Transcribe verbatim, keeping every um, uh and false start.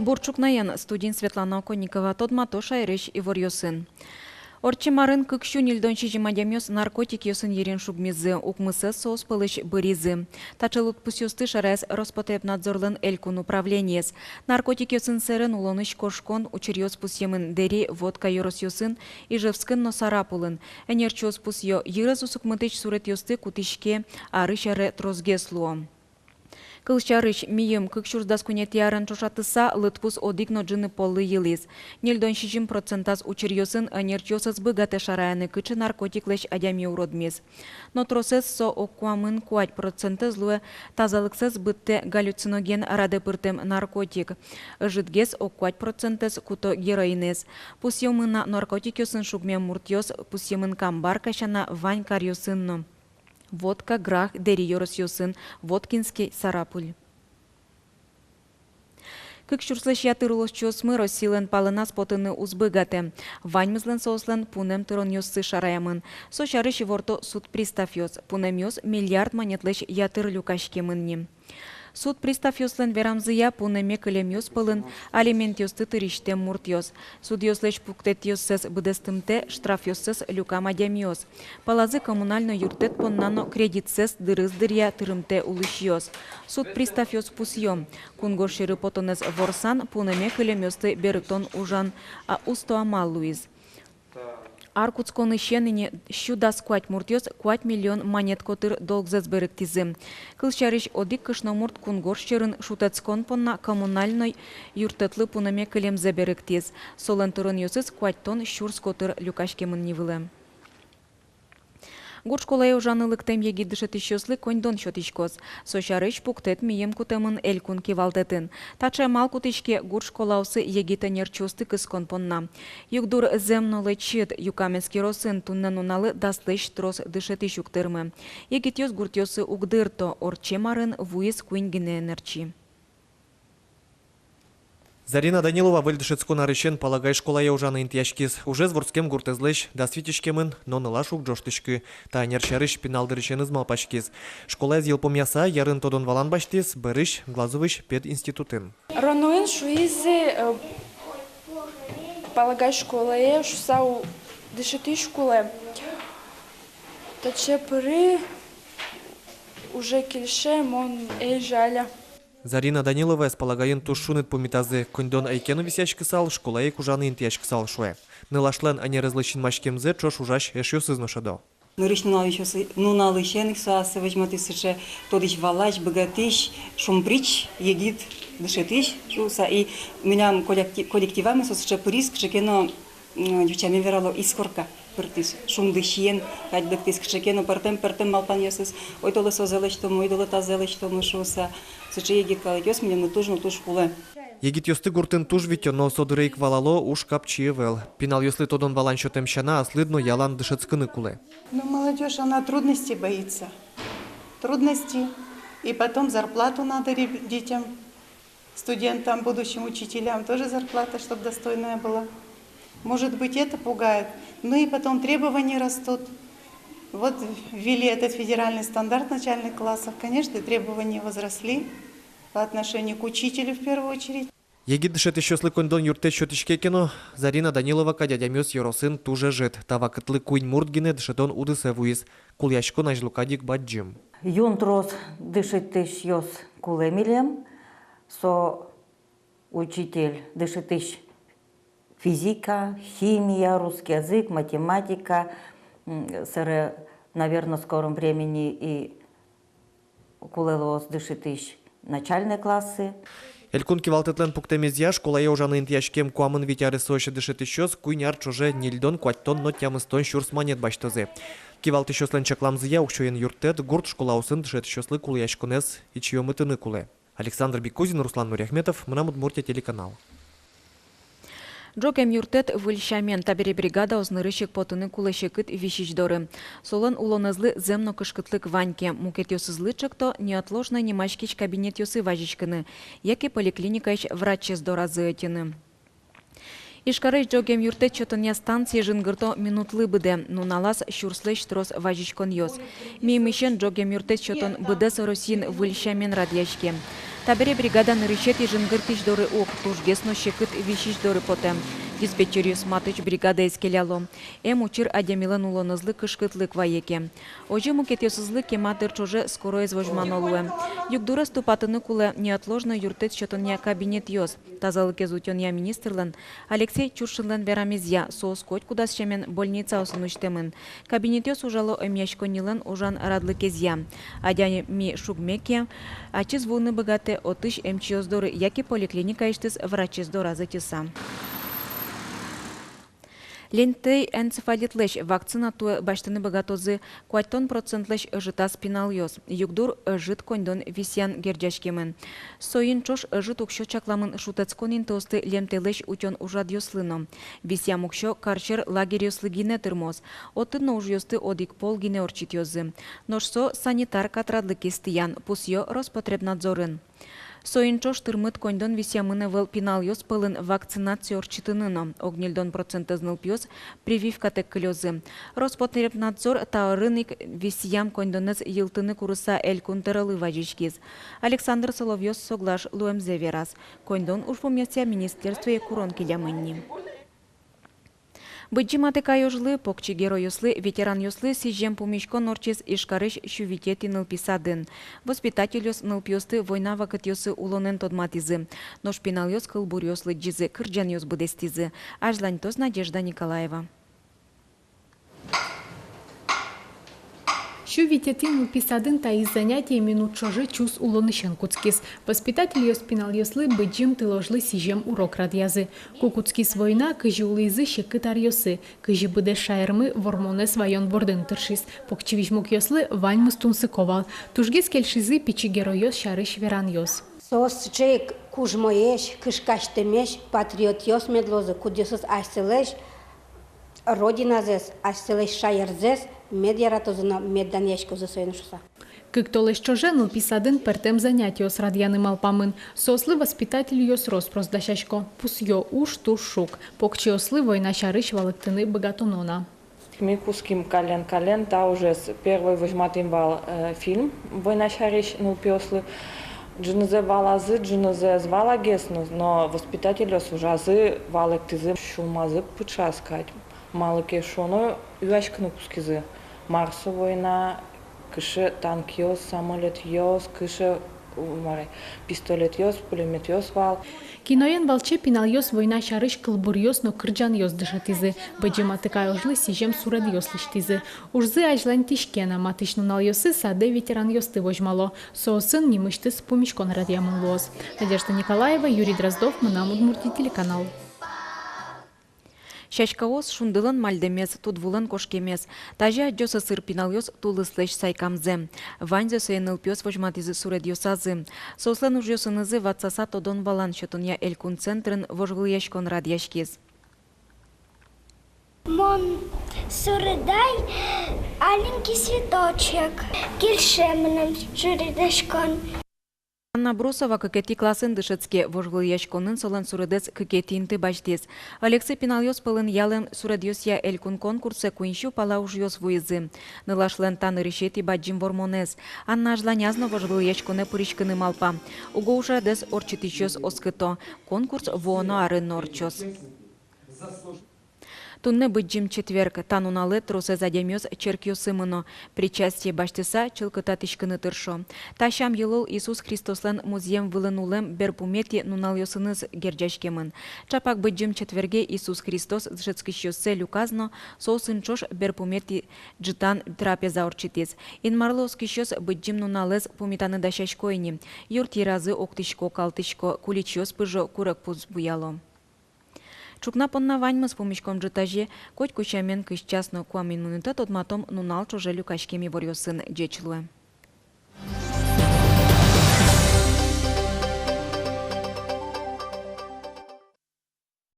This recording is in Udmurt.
Бур ӵукнаен! Студиын Светлана Оконникова. Тодмато шаерысь иворъёсын. Ортчем арын кык сю ньыльдон сизьым адямиос наркотикъёсын йырин шугмизы, укмысэз соос пӧлысь быризы. Таӵе лыдпусъёсты шараяз Роспотребнадзорлэн элькун управлениез. Наркотикъёсын сэрен улонысь кошкон учыръёс пусъемын Дэри, Вотка ёросъёсын, Ижевскын но Сарапулын. Ӧнерчиос пусъё: йырез усыкмытӥсь суретъёсты кутӥське арысь аре тросгес луо. Кылсярысь, мийым кык сюрс дас куинетӥ арен ӵошатыса, лыдпус одӥг но ӝыны поллы йылӥз. Ньыльдон сизьым процентаз учыръёсын ӧнерчиос ӧз быгатэ шараяны, кыӵе наркотиклэсь адями уродмиз. Но тросэз, со ог куамын куать процентэз, луэ тазалыксэс быдтэ галлюциноген радэ пыртэм наркотик. Ӧжытгес ог куать процентэз куто героинэз. Пусъёмы на: наркотикъёсын шугмем муртъёс пусъемын Камбарка сяна вань каръёсын но: Вотка, Грах, Дэри ёросъёсын, Воткинский, Сарапуль. Кык сюрслэсь ятыр улосчиосмы Россилэн палэназ потыны уз быгатэ. Ваньмызлэн соослэн пунэм тыронъёссы шараямын. Со сярысь иворто суд приставъёс. Пунэмъёс миллиард манетлэсь ятыр люкаськемын ни. Суд приставъёслэн верамзыя, пунэме кылемъёс пӧлын алиментъёсты тырисьтэм муртъёс. Судъёслэсь пуктэтъёссэс быдэстымтэ штрафъёссэс люкам адямиос. Пӧлазы коммунальной юрттэт понна но кредитсэс дырыз дыръя тырымтэ улӥсьёс. Суд приставъёс пусъё: кунгож сьӧры потонэз ворсан, пунэме кылемъёсты берыктон ужан, а, усто амал луиз. Ар кутсконысен ини сю дас куать муртъёс куать миллион манет котыр долгзэс берыктӥзы. Кылсярысь, одӥг кышномурт кунгож сьӧрын шутэтскон понна коммунальной юрттэтлы пунэме кылемзэ берыктӥз. Солэн тыронъёсыз куатьтон сюрс котыр люкаськемын ни вылэм. Гурт школае ужаны лыктэм егит дышетӥсьёслы коньдон сётӥськоз. Со сярысь пуктэт мийым кутэмын элькун кивалтэтын. Таӵе амал кутӥське гурт школаосы егит ӧнерчиосты кыскон понна. Югдур зэм но лэчыт. Юкаменск ёросын туннэ нуналлы даслэсь трос дышетӥсь уг тырмы. Егитъёс гуртъёсы уг дырто. Ортчем арын вуиз куинь гинэ ӧнерчи. Зарина Данилова выль дышетскон арысен Палагай школае ужаны интыяськиз. Ужез вордскем гуртэзлэсь дас вить иськемын, но нылаш уг ӝожтӥськы. Та ӧнер сярысь пинал дырысеныз малпаськиз. Школаез йылпумъяса, ярын тодон-валан басьтӥз, бӧрысь Глазовысь пединститутын. РОНОын шуизы, э, Палагай школае шуса, у, дышетӥсь кулэ. Таӵе пыры уже кельше, мон ӧй жаля. Зарина Даниловаез Палагайын туж шуныт пумитазы. Коньдон ӧй ке но висъяськысал, школае ик ужаны интыяськысал, шуэ. Нылашлэн ӧнерезлы синмаськемзэ ӵош ужась эшъёсыз но шӧдо. Нырысь нуналысен, нуналысен ик со ассэ возьматӥз сыӵе тодӥсь-валась, быгатӥсь, шумприч егит дышетӥсь шуса. И милям коллекти-, коллективамы со сыӵе пыриз, кыӵе ке но, м, ӟучамен верало, искорка пыртӥз, шунды сиен кадь лыктӥз, кыӵе ке но пӧртэм, пӧртэм малпанъёсыз: ой, толэзь созэ лэсьтомы, ой, толэзь тазэ лэсьтомы шуса. Сыӵе егит калыкъёс милемлы туж но туж кулэ. Егитъёсты гуртын туж витё, но со дыре ик валало: уж капчи ӧвӧл. Пиналъёслы тодон-валан сётэм сяна, аслыд но ялан дышетскыны кулэ. Ну, молодёжь, она трудностей боится. Трудности. И потом зарплату надо реб-, детям, студентам, будущим учителям тоже зарплата, чтоб достойная была. Может быть, это пугает. Ну и потом требования растут. Вот ввели этот федеральный стандарт начальных классов. Конечно, требования возросли по отношению к учителю в первую очередь. Егит дышетӥсьёслы коньдон юрттэт сётӥське ке но, Зарина Данилова кадь адямиос ёросын туж ӧжыт. Та вакытлы куинь мурт гинэ дышетон удысэ вуиз. Кулэяськон азьло кадь ик бадӟым. Юн трос дышетӥсьёс кулэ милем, со учитель, дышетӥсь физика, химия, русский язык, математика, м, собере, наверно, в скором времени и кулэ луоз дышетӥсь начальной классы. Элькун кивалтэтлэн пуктэмезъя, школае ужаны интыяськем куамын вить аресозь дышетӥсьёс куинь ар ӵоже ньыльдон, куатьтон но тямыстон сюрс манет басьтозы. Кивалтӥсьёслэн чакламзыя, уксёен юрттэт гурт школаосын дышетӥсьёслы кулэяськонэз ичиомытыны кулэ. Александр Бекузин, Руслан Нуриахметов, «Мынам Удмуртие» телеканал. Ӝоген юрттэт выль сямен. Табере бригадаос нырысь ик потыны кулэ секыт висись доры. Солэн улонэзлы зэм но кышкытлык вань ке, мукетъёсызлы чекто неотложной нимаськись кабинетъёсы вазиськыны яке поликлиникаысь врачез доразы ӧтьыны. Ижкарысь ӝоген юрттэт сётонъя станцие жингырто минутлы быдэ. Нуналаз сюрслэсь трос вазиськонъёс. Мимысен ӝоген юрттэт сётон быдэс Россиын выль сямен радъяське. Табере бригада нырысетӥ жингыртӥсь доры уг, тужгес но секыт висись доры потэ. Диспетчеръёс матысь бригадаез келяло. Эм учыр адямилэн улонэзлы кышкытлык вае ке. Озьы мукетъёсызлы кема дыр ӵоже скороез возьмано луэ. Югдурез тупатыны кулэ неотложной юрттэт сётонъя кабинетъёс. Тазалыкез утёнъя министрлэн Алексей Чуршинлэн верамезъя, соос котькудаз сямен больницаосын усьтэмын. Кабинетъёс ужало эмъяськоннилэн ужан радлыкезъя. Адями шугме ке, ачиз вуыны быгатэ отысь эмчиос доры яке поликлиникаысьтыз врачез дораз ӧтьыса. Лемтэй энцефалитлэсь вакцина туэ басьтыны быгатозы куатьтон процентлэсь ӧжытаз пиналъёс. Югдур ӧжыт коньдон висъян герӟаськемын. Соин ӵош ӧжыт уксё чакламын шутэтскон интыосты лемтэйлэсь утён ужрадъёслы но. Висъям уксё карсьӧр лагерьёслы гинэ тырмоз. Отын но ужъёсты одӥг пол гинэ ортчытъёзы. Нош со санитар катрадлыкез тӥян, пусъё Роспотребнадзорын. Соин ӵош тырмыт коньдон висъямын ӧвӧл пиналъёс пӧлын вакцинация ортчытыны но. Ог ньыльдон процентэз нылпиос прививкатэк кылёзы. Роспотребнадзор та арын ик висъям коньдонэз йылтыны курыса Элькун тӧролы вазиськиз. Александр Соловьёв соглаш луэмзэ вераз. Коньдон ужпумъёсъя министерствое курон келямын ни. Быдӟым Атыкай ожлы, покчи геройёслы, ветеранъёслы сӥзем пумиськон ортчиз Ижкарысь сю витетӥ нылпи садын. Воспитательёс нылпиосты война вакытъёсы улонэн тодматӥзы. Нош пиналъёс кылбуръёс лыдӟизы, кырӟанъёс быдэстӥзы. Азьланьтоз Надежда Николаева. Сю витетӥ нылпи садын таиз занятие минут ӵоже чус улонысен кутскиз. Воспитательёс пиналъёслы Быдӟым тыл ожлы сӥзем урок радъязы. Ку кутскиз война, кызьы улӥзы секыт аръёсы, кызьы быдэс шаермы Вормонэз вайон бордын тыршиз. Покчи визьмукъёслы ваньмыз тунсыко вал. Тужгес кельшизы пичи геройёс сярысь веранъёс. Соос сыӵе ик кужмоесь, кышкасьтэмесь патриотъёс мед луозы, кудъёсыз асьсэлэсь Родиназэс, асьсэлэсь шаерзэс мед яратозы но мед данъяськозы соин шуса. Кык толэзь ӵоже нылпи садын пӧртэм занятиос радъяны малпамын. Соослы воспитательёс рос-прос дасясько. Пусъё: уж туж шуг. Покчиослы война сярысь валэктыны быгатоно на. Ми кутским каллен-каллен та ужез. Первой возьматӥм вал, э, фильм война сярысь нылпиослы. Ӝынызэ валазы, ӝынызэ ӧз валагес, но, но воспитательёс ужазы, валэктӥзы, сюлмазы пыӵаз кадь. Малы ке шуоно, юаськыны кутскизы, мар со война, кыӵе танкъёс, самолётъёс, кыӵе, у, мар ай, пистолетъёс, пулемётъёс вал. Киноен валче пиналъёс война сярысь кылбуръёс но кырӟанъёс дышетӥзы. Быдӟым Атыкай ожлы сӥзем суредъёс лэсьтӥзы. Ужзы азьланьтӥське на, матысь нуналъёсы садэ ветеранъёсты возьмало. Соосын нимысьтыз пумиськон радъямын луоз. Надежда Николаева, Юрий Дроздов, «Мынам Удмуртие» телеканал. Сяськаос — шундылэн мальдэмез, тудвулэн кошкемез. Тазьы адӟо сӧсыр пиналъёс тулыслэсь сайкамзэ. Ваньзэ сое нылпиос возьматӥзы суредъёсазы. Соослэн ужъёсынызы ватсаса тодон-валан сётонъя элькун центрын вожвылъяськон радъяськиз. Мон суредай аленький цветочек. Кельше мыным суредаськон. Анна Брусова кыкетӥ классын дышетске. Вожвылъяськонын солэн суредэз кыкетӥ инты басьтӥз. Ӧлексы пиналъёс пӧлын ялэм суредъёсъя элькун конкурсэ куинь сю пала ужъёс вуизы. Нылашлэн та нырысетӥ Бадӟым Вормонэз. Анна азьланяз но вожвылъяськонэ пыриськыны малпа. Уго ужрадэз ортчытӥсьёс оскыто: конкурс вуоно арын но ортчоз. Туннэ Быдӟым Четверг. Та нуналэ тросэз адямиос черкъёсы мыно, причастие басьтыса, чылкытатӥськыны тыршо. Та сям-йылол Иисус Христослэн музъем вылын улэм берпуметӥ нуналъёсыныз герӟаськемын. Чапак Быдӟым Четверге Иисус Христос дышетскисьёссэ люказ но соосын ӵош берпуметӥ ӝытан трапеза ортчытӥз. Инмарлы оскисьёс Быдӟым нуналэз пумитаны дасясько ини. Юрт-йыразы октӥсько, калтӥсько, куличъёс пыжо, курегпуз буяло. Ӵукна понна ваньмыз. Пумиськом ӝытазе, котьку сямен, кызь час но куамын минутэ тодматом нунал ӵоже люкаськем иворъёсын. Ӟеч луэ.